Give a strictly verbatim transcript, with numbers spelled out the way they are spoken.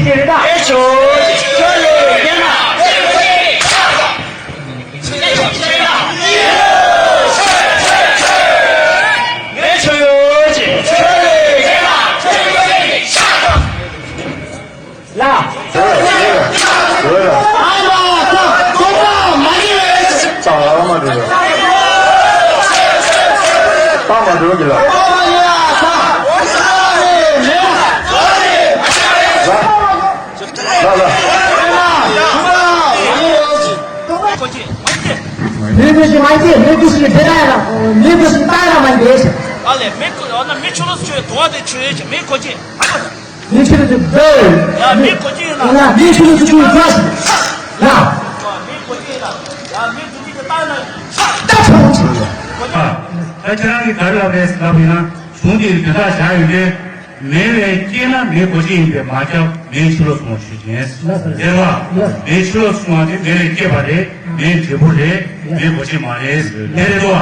རེད་ད། ཨེ་ཆོས་ཆོས་ལས་སྐྱེས་ན། ཨེ་ཆོས་ཆོས་ལས་སྐྱེས་ན། ལ། ཨ་མ་ད་ཐོག་པ་མ་འགྲིག་རེད། ད་ཨ་མ་འགྲིག་རེད། ད་མ་འགྲིག་གི་ལ། ཨ་མ་ཡ་ད་ཨ་རེ་མེ་ལ། ལ་ལ། མི་བུ་ཞིག་མ་སྐྱེས། མི་བུ་ཞིག་དེ་ར་ཡ་ལ། མི་བུ་ཞིག་ད་ར་མ་འདས། ཨ་ལས་མི་ཁོ་ཡང་ན་མི་ཆུ་ལོ་ཆུ་དུང་བ་དེ་ཆུ་ཡོད་ཀྱི་མི་ཁོ་ཅི། མི་ཆུ་ལོ་ཆུ་དུང་། ཡ་མི་ཁོ་ཅི་ཡིན་ན། ཡ་མི་ཆུ་ལོ་ཆུ་ཆུ་ཡོད་ཀྱི་ཡ། མི་ཁོ་ཅི་ཡིན་ན། ཡ་མི་ཁོ་ཅི་ཡིན་ན། ད་ཁྱེད་རང་གིས་ག་རེ་ལབ་རེད་ལབ་ཡིན་ན། གཞུང་འདིར་དོན་དག་བཞག་ཡོད་དེ། མེ་ལས་སྐྱེས་ན་མེ་གོ་ཆེ་ཡིན་པས་མ་ཁྱབ་མེའི་ཕྱི་ལོགས་སོང་བ་ཞུ་ཅན། དེ་ལ་མེའི་ཕྱི་ལོགས་སོང་བ་དེ་མེ་ལས་སྐྱེས་པ་རེད། མེའི་འབྲས་བུ་རེད། མེ་གོ་ཆེ་མ་རེད། དེ་རེད་དོ།